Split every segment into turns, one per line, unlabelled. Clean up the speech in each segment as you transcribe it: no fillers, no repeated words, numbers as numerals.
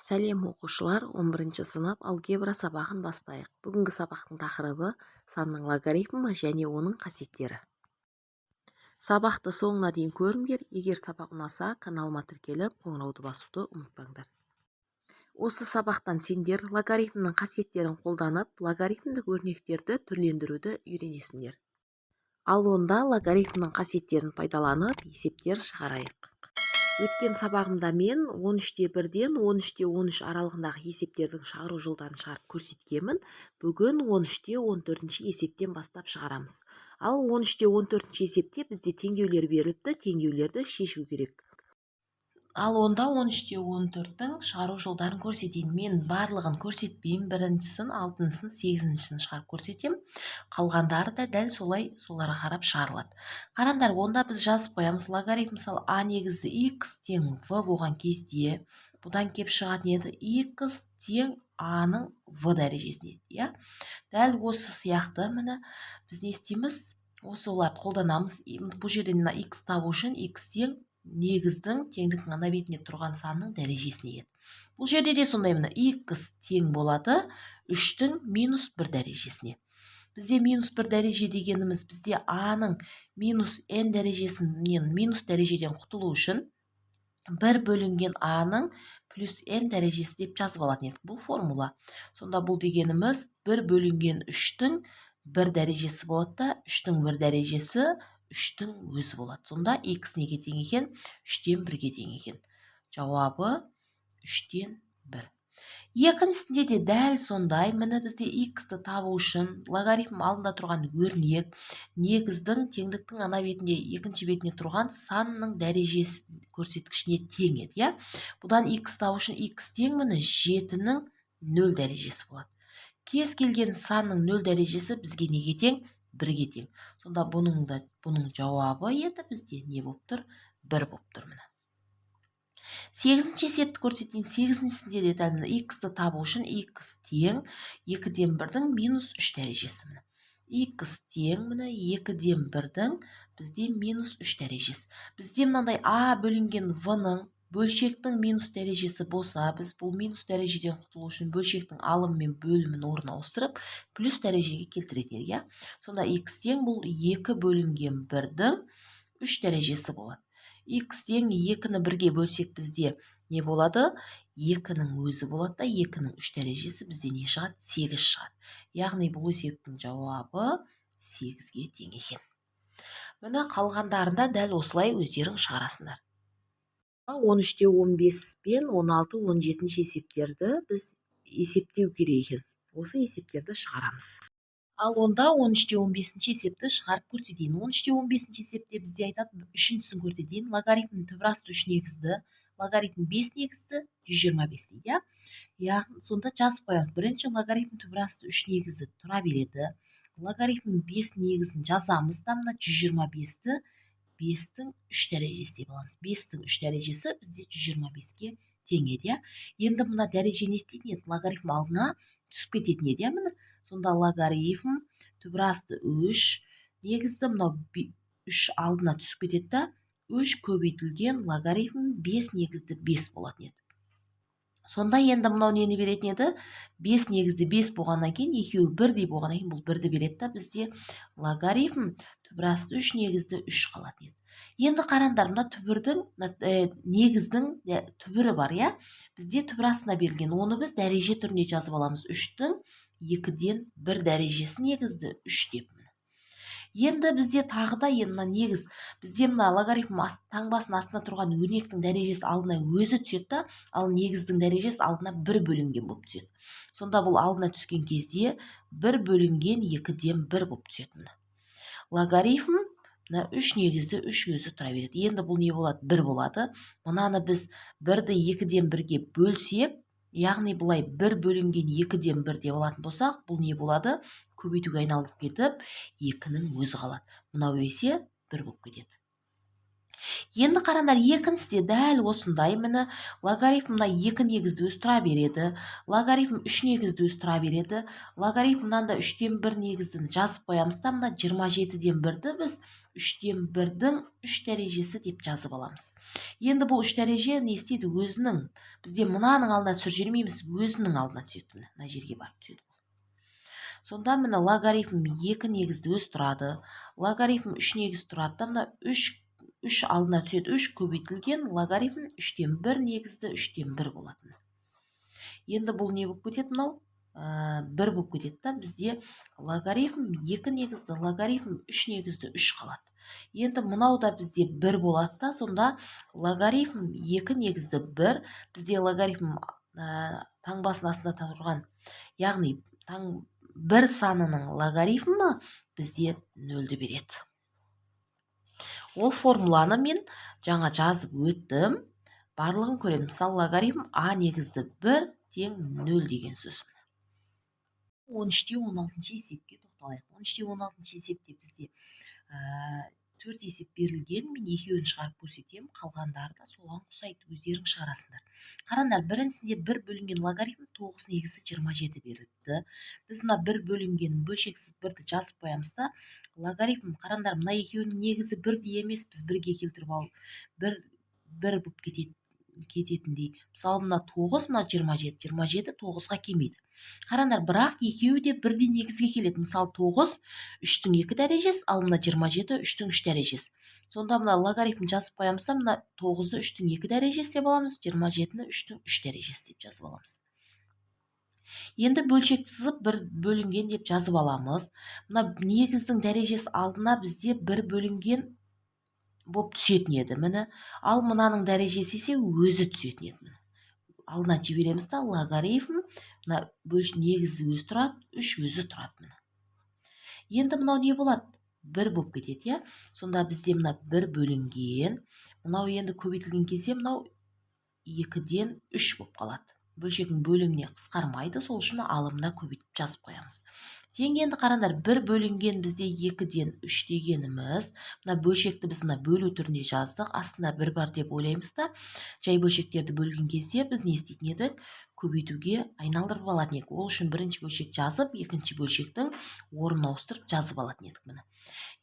Сәлем, оқушылар! 11-ші сынып, алгебра сабағын бастайық. Бүгінгі сабақтың тақырыбы: санның логарифмі және оның қасиеттері. Сабақты соңына дейін көріңдер. Егер сабақ ұнаса, каналыма тіркеліп, қоңырауды басуды ұмытпаңдар. Осы сабақтан сендер логарифмнің қасиеттерін қолданып, логарифмдік өрнектерді түрлендіруді үйренесіңдер. Ал онда логарифмнің қасиеттерін пайдаланып, есептер шығарайық. Өткен сабағымда мен 13-те 1-ден 13-те 13 аралығындағы есептердің шығару жолдарын шығарып көрсеткенмін. Бүгін 13-те 14 есептен бастап шығарамыз. Ал 13-те 14 есепте бізде теңдеулер беріліпті, теңдеулерді шешу керек. Ал онда 13-те 14-тің шығару жолдарын көрсетейін. Мен барлығын көрсетпеймін, біріншісін, алтыншысын, сегізіншісін шығарып көрсетемін. Қалғандары да дәл солай, соларға қарап шығарылады. Қараңдар, онда біз жазып қоямыз: логарифм, мысалы, а негізі x тең в болған кезде, бұдан кеп шығатын еді x тең а-ның в дәрежесіне, иә. Дәл осы сияқты, міне, біз не істейміз? Осы оларды қолданамыз. Бұл жерде мына x табу үшін x тең негіздің, теңдіктің ана бетінде тұрған санның дәрежесіне еді. Бұл жерде де сондай, міне, x тең болады үштің минус бір дәрежесіне. Бізде минус бір дәреже дегеніміз, бізде а-ның минус n дәрежесінен, минус дәрежеден құтылу үшін бір бөлінген а-ның плюс n дәрежесі деп жазып алатын едік. Бұл формула. Сонда бұл дегеніміз бір бөлінген үштің бір дәрежесі болады да, үштің бір дәрежесі үштің өзі болады. Сонда x неге тең екен? Үштен бірге тең екен. Жауабы үштен бір. Екіншісінде де дәл сондай. Міне, бізде x-ті табу үшін логарифм алдында тұрған өрнек негіздің, теңдіктің ана бетінде, екінші бетінде тұрған санның дәрежесі көрсеткішіне тең еді, иә. Бұдан x табу үшін x тең, міне, жетінің нөл дәрежесі болады. Кез келген санның нөл дәрежесі бізге неге тең? Бірге тең. Сонда бұның жауабы енді бізде не болып тұр? Бір болып тұр. Міне, сегізінші есепті көрсетейін. Сегізіншісінде де дәл, міне, x-ті табу үшін x тең екіден бірдің минус үш дәрежесі. Міне, x тең, міне, екіден бірдің бізде минус үш дәрежесі. Бізде мынандай а бөлінген в-ның, бөлшектің минус дәрежесі болса, біз бұл минус дәрежеден құтылу үшін бөлшектің алымы мен бөлімін орнына ауыстырып, плюс дәрежеге келтіретін едік, иә. Сонда x тең бұл екі бөлінген бірдің үш дәрежесі болады. X тең екіні бірге бөлсек, бізде не болады? Екінің өзі болады да, екінің үш дәрежесі бізде не шығады? Сегіз шығады. Яғни бұл есептің жауабы сегізге тең екен. Міне, қалғандарында дәл осылай өздерің шығарасыңдар. 13-те 15 пен 16, 17-ші есептерді біз есептеу керек екен. Осы есептерді шығарамыз. Ал онда 13-те 15-ші есепті шығарып көрсетейін. 13-те 15-ші есепте бізде айтады, үшіншісін көрсетейін: логарифм түбір асты үш негізді логарифм бес негізді 125 дейді, иә. Яғни сонда жазып қоямыз: бірінші логарифм түбір асты үш негізі тұра береді, логарифм бес негізін жазамыз да, мына 125-ті бестің үш дәрежесі деп аламыз. Бестің үш дәрежесі бізде 125-ке тең еді, иә. Енді мына дәреже не істейтін еді? Логарифм алдына түсіп кететін еді, иә. Міне, сонда логарифм түбір асты үш негізді мынау үш алдына түсіп кетеді да, үш көбейтілген логарифм бес негізді бес болатын еді. Сонда енді мынау нені беретін еді? Бес негізді бес болғаннан кейін, екеуі бірдей болғаннан кейін, бұл бірді береді да, бізде логарифм түбір асты үш негізді үш қалатын еді. Енді қараңдар, мына түбірдің, мына негіздің түбірі бар, иә, бізде түбір астына берілген. Оны біз дәреже түрінде жазып аламыз: үштің екіден бір дәрежесі негізді үш деп. Енді бізде тағы да, енді мына негіз, бізде мына логарифм таңбасының астында тұрған өрнектің дәрежесі алдына өзі түседі да, ал негіздің дәрежесі алдына бір бөлінген болып түседі. Сонда бұл алдына түскен кезде бір бөлінген екіден бір болып түседі. Мына логарифм, мына үш негізді үш өзі тұра береді. Енді бұл не болады? Бір болады. Мынаны біз бірді екіден бірге бөлсек, яғни былай бір бөлінген екіден бір деп алатын болсақ, бұл не болады? Көбейтуге айналып кетіп, екінің өзі қалады. Мынау есе бір болып кетеді. Енді қараңдар, екіншісі де дәл осындай. Міне, логарифм мына 2 негізді өзі тұра береді, логарифм 3 негізді өзі тұра береді, логарифм мынанда 3-тен 1 негіздіні жазып қоямыз да, мына 27-ден 1-ді біз 3-тен 1-дің 3 дәрежесі деп жазып аламыз. Енді бұл 3 дәреже не істейді? Өзінің, бізде мынаның алдына түсіріп жібермейміз, өзінің алдына түседі, міне, мына жерге барып түседі. Сонда міне, логарифм 2 негізді өзі тұрады, логарифм 3 негіз тұрады да, мына 3 алдына түседі, 3 көбейтілген логарифм 3-тен 1 негізді 3-тен 1 болатын. Енді бұл не болып кетеді мынау? 1 болып кетеді да, бізде логарифм 2 негізді логарифм 3 негізді 3 қалады. Енді мынау да бізде 1 болады да, сонда логарифм 2 негізді 1, бізде логарифм таңбасының астында тұрған, яғни бір санының логарифмі бізде 0-ді береді. Ол формуланы мен жаңа жазып өттім, барлығын көремін. Мысалы, логарифм а негізді 1 тең 0 деген сөз. 13-те 16 есепке тоқталайық. 13-те 16 есепте бізде 4 есеп берілген. Мен екеуін шығарып көрсетемін, қалғандары да соған ұқсайды, өздерің шығарасыңдар. Қараңдар, біріншісінде 1 бөлінген логарифм 9 негізі 27 беріліпті. Біз мына 1 бөлінген бөлшексіз 1-ді жазып қоямыз да, логарифм, қараңдар, мына екеуінің негізі бірдей емес, біз бірге келтіріп алып бір болып кететіндей. Мысалы, мына 9, мына 27, 27 9-ға келмейді. Қараңдар, бірақ екеуі де бірдей негізге келеді. Мысалы, 9 3-тің 2 дәрежесі, ал мына 27 3-тің 3 дәрежесі. Сонда мына логарифм жазып қоямыз да, мына 9-ды 3-тің 2 дәрежесі деп аламыз, 27-ні 3-тің 3 дәрежесі деп жазып аламыз. Енді бөлшек сызып бір бөлінген деп жазып аламыз. Мына негіздің дәрежесі алдына бізде бір бөлінген болып түсетін еді, міне. Ал мынаның дәрежесі есе өзі түсетін еді, міне. Алдына жібереміз да, логарифм мына негізі өзі тұрады, 3 өзі тұрады, міне. Енді мынау не болады? 1 болып кетеді, иә. Сонда бізде мына 1 бөлінген, мынау енді көбейтілген кезде мынау 2-ден 3 болып қалады. Бөлшектің бөліміне қысқармайды, сол үшін алымына көбейтіп жазып қоямыз. Тең. Енді қараңдар, 1 бөлінген бізде 2-ден 3 дегеніміз, мына бөлшекті біз мына бөлу түрінде жаздық, астында 1 бар деп ойлаймыз да, жай бөлшектерді бөлген кезде біз не істейтін едік? Көбейтуге айналдырып алатын едік. Ол үшін бірінші бөлшек жазып, екінші бөлшектің орнын ауыстырып жазып алатын едік, міне.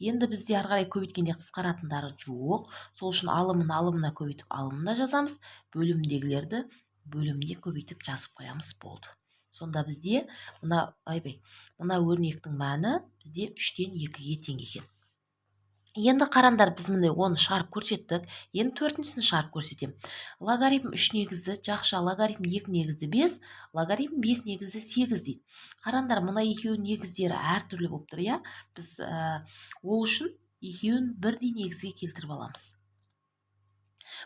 Енді бізде ары қарай көбейткенде қысқаратындары жоқ, сол үшін алымын алымына көбейтіп алымына жазамыз, бөлімдегілерді бөліміне көбейтіп жазып қоямыз, болды. Сонда бізде мына, айбай, мына өрнектің мәні бізде 3-тен 2-ге тең екен. Енді қараңдар, біз міне оны шығарып көрсеттік. Енді төртіншісін шығарып көрсетемін. Логарифм 3 негізді жақша логарифм 2 негізді 5, логарифм 5 негізді 8 дейді. Қараңдар, мына екеуінің негіздері әртүрлі болып тұр, иә. Біз ол үшін екеуін бірдей негізге келтіріп аламыз.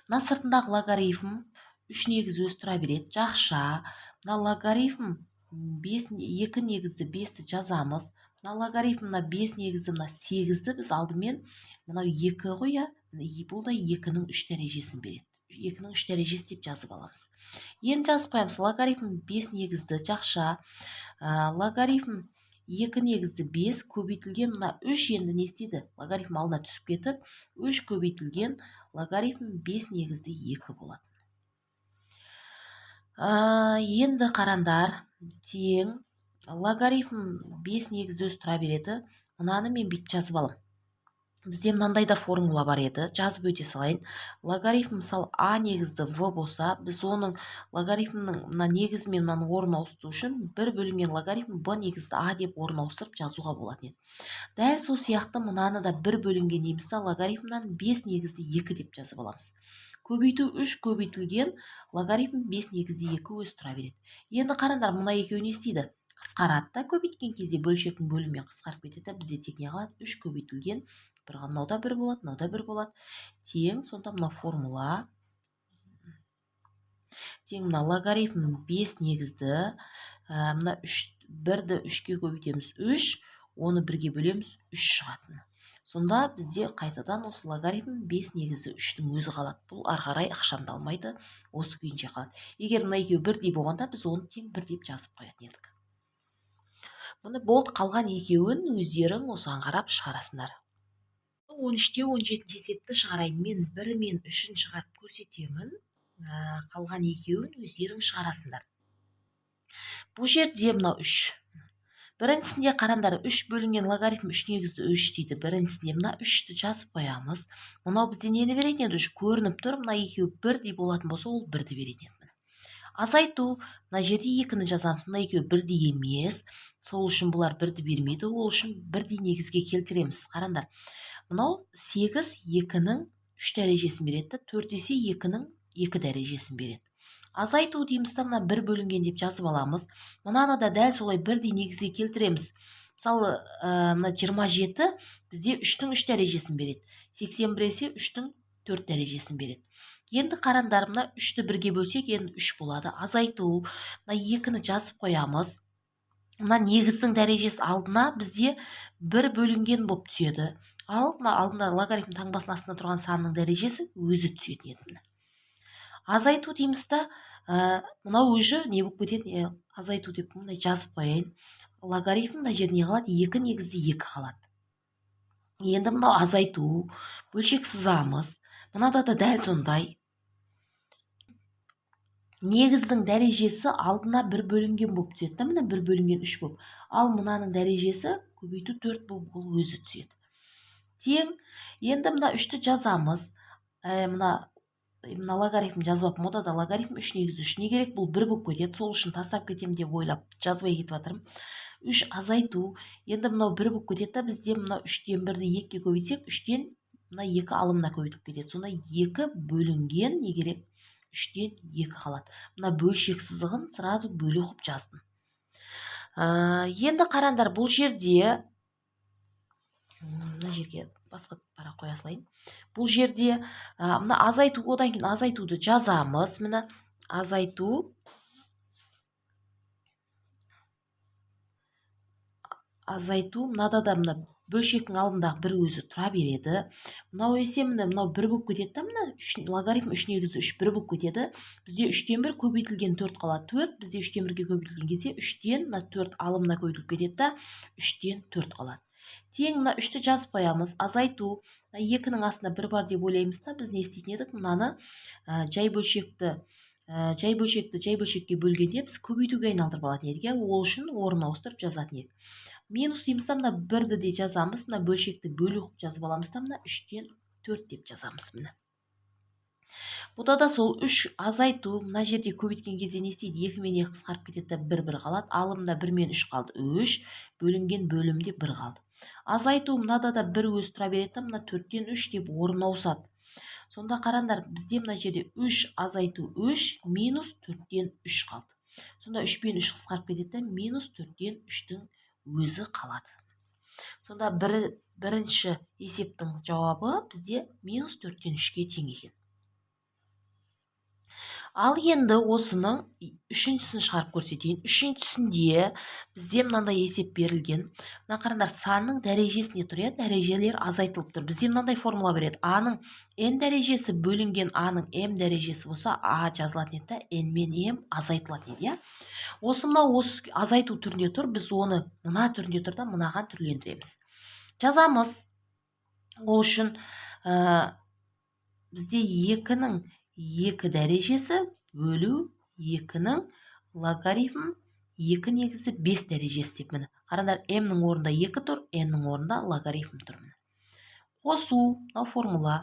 Мына сыртындағы логарифм 3 негізі өзі тұра береді, жақша мына логарифм 5, 2 негізді 5-ті жазамыз. Мына логарифм мына 5 негізді мына 8-ді біз алдымен, мынау 2 ғой, иә, бұл да 2-нің 3 дәрежесін береді. 2-нің 3 дәрежесі деп жазып аламыз. Енді жазып қоямыз логарифм 5 негізді жақша логарифм 2 негізді 5 көбейтілген мына 3. Енді не істейді? Логарифм алдына түсіп кетіп, 3 көбейтілген логарифм 5 негізді 2 болады. Енді қараңдар, тең логарифм 5 негізді өзі тұра береді. Мынаны мен бүйтіп жазып аламын. Бізде мынандай да формула бар еді, жазып өте салайын. Логарифм, мысалы, а негізді в болса, біз оның логарифмнің мына негізі мен мынаның орнын ауыстыру үшін 1 бөлінген логарифм б негізді а деп орын ауыстырып жазуға болатын еді. Дәл сол сияқты мынаны да 1 бөлінген дейміз да, логарифмнан 5 негізді 2 деп жазып аламыз. Көбейту 3 көбейтілген логарифм 5 негізді 2 өзі тұра береді. Енді қараңдар, мына екеуі не істейді? Қысқарады да, көбейткен кезде бөлшектің бөлімімен қысқарып кетеді. Бізде тек не қалады? 3 көбейтілген бір, мынау да 1 болады, мынау да 1 болады, тең. Сонда мына формула тең мына логарифм 5 негізді мына 3, 1-ді 3-ке көбейтеміз 3, оны бірге бөлеміз, 3 шығатын. Сонда бізде қайтадан осы логарифм 5 негізді 3-тің өзі қалады. Бұл ары қарай ықшамдалмайды, осы күйінше қалады. Егер мына екеуі бірдей болғанда, біз оны тең 1 деп жазып қоятын едік. Міне, болды. Қалған екеуін өздерің осыған қарап шығарасыңдар. 13-те 17 есепті шығарайын. Мен 1 мен 3-ін шығарып көрсетемін. Қалған екеуін өздерің шығарасыңдар. Бұл жерде мынау 3. Біріншісінде қараңдар, 3 бөлінген логарифм 3 негізді 3 дейді. Біріншісінде мына 3-ті жазып қоямыз. Мынау бізде нені беретін еді? Уже көрініп тұр, мына екеуі бірдей болатын болса, ол бірді беретін еді. Азайту, мына жерде 2-ні жазамыз. Мына екеуі бірдей емес. Сол үшін бұлар бірді бермейді. Ол үшін бірдей негізге келтіреміз. Қараңдар. Мынау 8 2-нің 3 дәрежесін береді, 4 есе 2-нің 2 дәрежесін береді. Азайту дейміз да, мына 1 бөлінген деп жазып аламыз. Мынаны да дәл солай бірдей негізге келтіреміз. Мысалы, мына 27 бізде 3-тің 3 дәрежесін береді. 81 есе 3-тің 4 дәрежесін береді. Енді қараңдар, мына 3-ті бірге бөлсек, енді 3 болады. Азайту, мына 2-ні жазып қоямыз. Мына негіздің дәрежесі алдына бізде 1 бөлінген болып түседі. Ал мына алдында логарифм таңбасының астында тұрған санның дәрежесі өзі түсетін еді. Азайту дейміз да, мынау уже не болып кетеді? Азайту деп мына жазып қояйын. Логарифм мына жерде не қалады? 2 негізде 2 қалады. Енді мынау азайту, бөлшек сызамыз. Мынада да дәл сондай. Негіздің дәрежесі алдына 1 бөлінген болып түседі да, мына 1 бөлінген 3 болып. Ал мынаның дәрежесі көбейту 4 болып ол өзі түседі. Тең. Енді мына 3-ті жазамыз. Мына логарифм жазып алыппын, ода да логарифм 3 негізі 3 не керек? Бұл 1 болып кетеді. Сол үшін тастап кетемін деп ойлап жазбай кетіп жатырмын. 3 азайту. Енді мынау 1 болып кетеді да, бізде мына 3-тен 1-ді 2-ге көбейтсек, 3-тен мына 2 алымына көбейтіліп кетеді. Сонда 2 бөлінген не керек? 3-тен 2 қалады. Мына бөлшек сызығын сразу бөле қылып жаздым. Енді қараңдар, бұл жерде мына жерге басқа парақ қоя салайын. Бұл жерде мына азайту, одан кейін азайтуды жазамыз. Міне азайту, азайту, мынада да мына бөлшектің алдындағы бір өзі тұра береді. Мынау есе міне мынау 1 болып кетеді да, мына логарифм 3 негізді 3 1 болып кетеді. Бізде 3-тен 1 көбейтілген 4 қалады. 4 бізде 3-тен 1-ге көбейтілген кезде 3-тен мына 4 алымына көбейтіліп кетеді да, 3-тен 4 қалады. Тең мына 3-ті жазып қоямыз. Азайту, мына 2-нің астында 1 бар деп ойлаймыз да, біз не істейтін едік? Мынаны, жай бөлшекті, жай бөлшекті жай бөлшекке бөлгенде біз көбейтуге айналдырып алатын едік, иә? Ол үшін орын ауыстырып жазатын едік. Минус дейміз да, мына 1-ді де жазамыз, мына бөлшекті бөлу қылып жазып аламыз да, мына 3-тен 4 деп жазамыз міне. Бұда да сол 3 азайту, мына жерде көбейткен кезде не істейді? 2 мен 2 қысқарып кетеді да, 1 1 қалады. Алымда 1 мен 3 қалды, 3 бөлінген бөлімде 1 қалды. Азайту, мынада да 1 өзі тұра береді да, мына 4-тен 3 деп орын ауысады. Сонда қараңдар, бізде мына жерде 3 азайту 3 минус 4-тен 3 қалды. Сонда 3 пен 3 қысқарып кетеді да, минус 4-тен 3-тің өзі қалады. Сонда бірінші есептің жауабы бізде минус 4-тен 3-ке тең екен. Ал енді осының үшіншісін шығарып көрсетейін. Үшіншісінде бізде мынандай есеп берілген. Мына қараңдар, санның дәрежесінде тұр, иә, дәрежелер азайтылып тұр. Бізде мынандай формула береді. А-ның n дәрежесі бөлінген А-ның m дәрежесі болса, А жазылатын еді да, n мен m азайтылатын еді, иә. Осы мынау осы азайту түрінде тұр, біз оны мына түрінде тұр да, мынаған түрлендіреміз. Жазамыз. Ол үшін бізде 2-нің 2 дәрежесі бөлу 2-нің логарифм 2 негізі 5 дәрежесі деп міне. Қараңдар, m-нің орнында 2 тұр, n-нің орнында логарифм тұр міне. Қосу, мынау формула.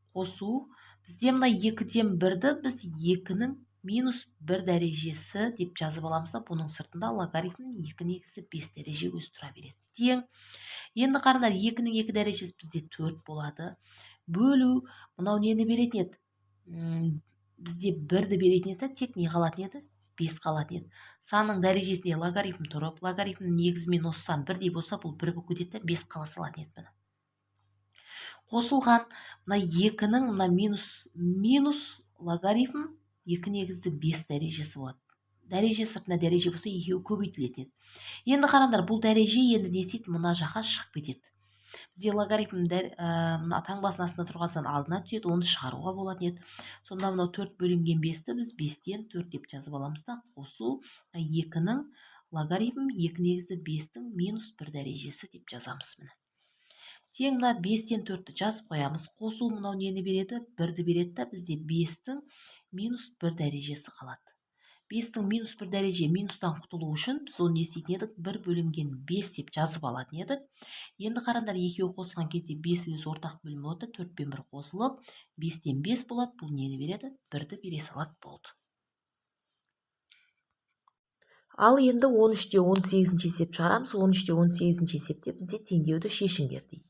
Қосу, бізде мына 2-ден 1-ді біз 2-нің минус 1 дәрежесі деп жазып аламыз да, бұның сыртында логарифм 2 негізі 5 дәреже өзі тұра береді. Тең. Енді қараңдар, 2-нің 2 дәрежесі бізде 4 болады. Бөлу, мынау нені беретін еді? Бізде 1-ді беретін еді, тек не қалатын еді? 5 қалатын еді. Санның дәрежесінде логарифм тұрып, логарифмнің негізімен осы сан бірдей болса, бұл 1 болып кетеді да, 5 қала салатын еді міне. Қосылған мына 2-нің мына минус логарифм 2 негізді 5 дәрежесі болады. Дәреже сыртында дәреже болса, екеуі көбейтілетін еді. Енді қараңдар, бұл дәреже енді не істейді? Мына жаққа шығып кетеді. Бізде логарифм мына таңбасының астында тұрған сан алдына түседі, оны шығаруға болатын еді. Сонда мынау 4 бөлінген 5-ті біз 5-тен 4 деп жазып аламыз да, қосу 2-нің логарифм 2 негізі 5-тің минус 1 дәрежесі деп жазамыз міне. Тең мына 5-тен 4-ті жазып қоямыз. Қосу мынау нені береді? 1-ді береді да, бізде 5-тің минус 1 дәрежесі қалады. 5-тің минус 1 дәреже минустан құтылу үшін біз оны не істейтін едік? 1 бөлінген 5 деп жазып алатын едік. Енді қараңдар, екеуі қосылған кезде 5 өзі ортақ бөлім болады, 4 пен 1 қосылып 5-тен 5 болады. Бұл нені береді? 1-ді бере салады, болды. Ал енді 13-те 18-ші есеп шығарамыз. 13-те 18-ші есепте бізде теңдеуді шешіңдер дейді.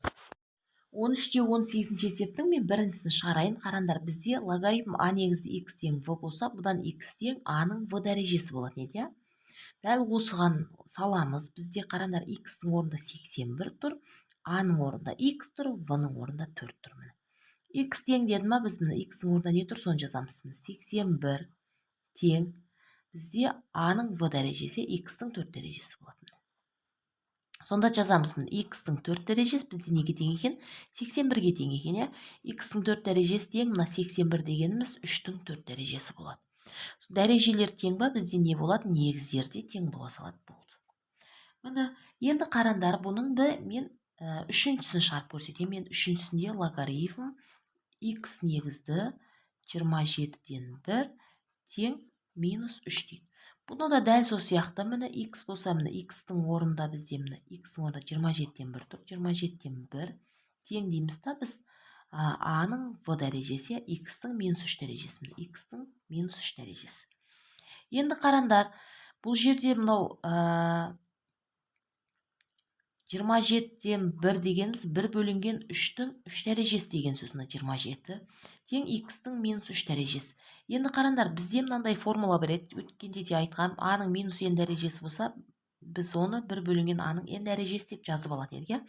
13-те 18-ші есептің мен біріншісін шығарайын. Қараңдар, бізде логарифм а негізі x тең в болса, бұдан x тең а-ның в дәрежесі болатын еді, иә? Дәл осыған саламыз. Бізде қараңдар, x-тің орнында 81 тұр, а-ның орнында x тұр, в-ның орнында 4 тұр. Міне. X тең деді ма, біз міне x-тің орнында не тұр, соны жазамыз. Міне 81 тең бізде а-ның в дәрежесі x-тің 4 дәрежесі болатын. Сонда жазамыз, міне x-тің 4 дәрежесі бізде неге тең екен? 81-ге тең екен, иә? X-тің 4 дәрежесі тең мына 81 дегеніміз 3-тің 4 дәрежесі болады. Дәрежелер тең ба, бізде не болады? Негіздер де тең бола салады, болды. Міне, енді қараңдар, бұның да мен үшіншісін шығарып көрсетемін. Мен үшіншісінде логарифм x негізді 27-ден 1 тең минус 3 дейді. Бұны да дәл сол сияқты, міне x болса, міне x-тің орнында бізде міне x-тің орнында 27-ден 1 тұр, 27-ден 1 тең дейміз да, біз а-ның в дәрежесі x-тің минус 3 дәрежесі, міне x-тің минус 3 дәрежесі. Енді қараңдар, бұл жерде мынау 27-ден 1 дегеніміз 1 бөлінген 3-тің 3 дәрежесі деген сөз. Мына 27 тең x-тің минус 3 дәрежесі. Енді қараңдар, бізде мынандай формула бар еді, өткенде де айтқам, а-ның минус n дәрежесі болса, біз оны 1 бөлінген а-ның n дәрежесі деп жазып алатын едік, иә?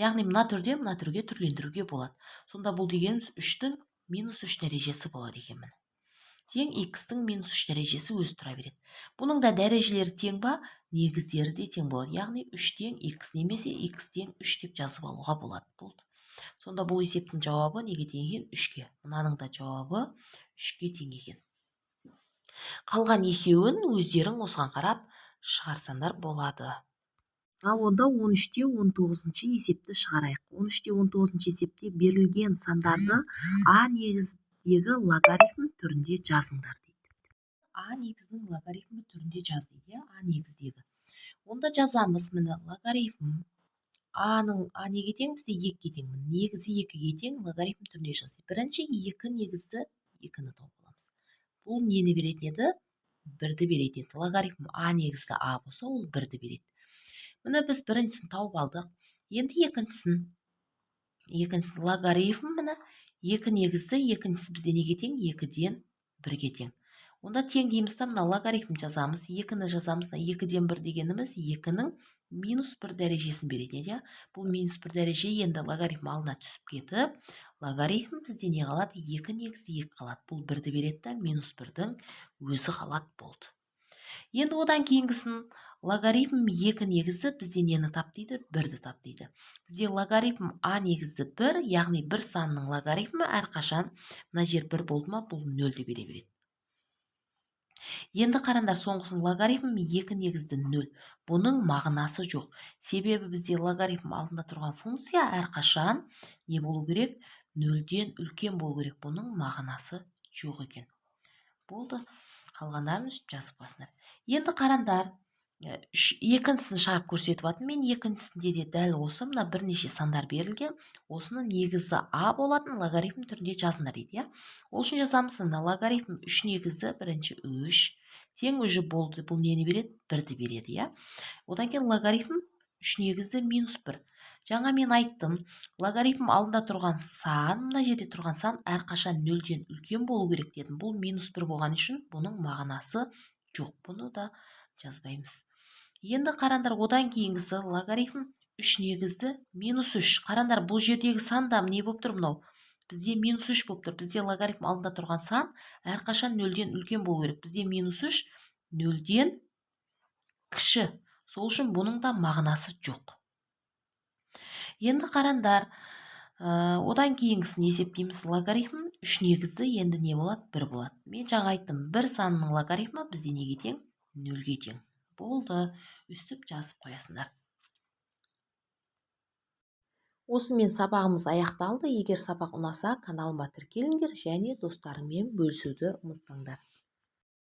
Яғни мына түрде мына түрге түрлендіруге болады. Сонда бұл дегеніміз 3-тің минус 3 дәрежесі болады екен, міне. Тең x-тің минус 3 дәрежесі өзі тұра береді. Бұның да дәрежелері тең ба, негіздері де тең болады. Яғни 3 тең x немесе x тең 3 деп жазып алуға болады. Болды. Сонда бұл есептің жауабы неге тең екен? 3-ке. Мынаның да жауабы 3-ке тең екен. Қалған екеуін өздерің осыған қарап шығарсаңдар болады. Ал онда 13-те 19-шы есепті шығарайық. 13-те 19-шы есепте берілген сандарды а негіздегі логарифм түрінде жазыңдар дейді. А негізінің логарифмі түрінде жаз дейді, а негіздегі. Онда жазамыз, міне логарифм а-ның, а неге тең? Бізде 2-ге тең. Негізі 2-ге тең, логарифм түрінде жаз. Бірінші 2 негізді 2-ні тауып аламыз. Бұл нені беретін еді? 1-ді беретін еді. Логарифм а негізді а болса, ол 1-ді береді. Міне, біз біріншісін тауып алдық. Енді екіншісін. Екіншісін логарифм, міне, 2 негізді, екіншісі бізде неге тең? 2-ден 1-ге тең. Онда тең дейміз да, мына логарифм жазамыз, 2-ні жазамыз. Мына 2-ден 1 дегеніміз 2-нің минус 1 дәрежесін беретін еді, иә? Бұл минус 1 дәреже енді логарифм алдына түсіп кетіп, логарифм бізде не қалады? 2 негізді 2 қалады. Бұл 1-ді береді да, минус 1-дің өзі қалады, болды. Енді одан кейінгісін логарифм 2 негізді бізде нені тап дейді? 1-ді тап дейді. Бізде логарифм а негізді 1, яғни бір санның логарифмі әрқашан мына жер 1 болды ма, бұл 0-ді бере береді. Енді қараңдар, соңғысын логарифм 2 негізді 0. Бұның мағынасы жоқ. Себебі бізде логарифм алдында тұрған функция әрқашан не болу керек? 0-ден үлкен болу керек. Бұның мағынасы жоқ екен. Болды. Қалғандарын жазып қойсыңдар. Енді қараңдар, екіншісін шығарып көрсетіп жатырмын мен. Екіншісінде де дәл осы мына бірнеше сандар берілген. Осыны негізі а болатын логарифм түрінде жазыңдар дейді, иә? Ол үшін жазамыз, мына логарифм 3 негізі бірінші 3 тең уже болды. Бұл нені береді? 1-ді береді, иә? Одан кейін логарифм 3 негізді минус 1. Жаңа мен айттым, логарифм алдында тұрған сан, мына жерде тұрған сан әрқашан нөлден үлкен болу керек дедім. Бұл минус 1 болған үшін бұның мағынасы жоқ. Бұны да жазбаймыз. Енді қараңдар, одан кейінгісі логарифм 3 негізді минус 3. Қараңдар, бұл жердегі сан да не болып тұр мынау? Бізде минус 3 болып тұр. Бізде логарифм алдында тұрған сан әрқашан нөлден үлкен болу керек. Бізде минус 3 нөлден кіші. Сол үшін бұның да мағынасы жоқ. Енді қараңдар, одан кейінгісін есептейміз. Логарифм 3 негізді енді не болады? 1 болады. Мен жаңа айттым, бір санның логарифмі бізде неге тең? Нөлге тең. Болды, өстіп жазып қоясыңдар. Осымен сабағымыз аяқталды. Егер сабақ ұнаса, каналыма тіркеліңдер және достарыңмен бөлісуді ұмытпаңдар.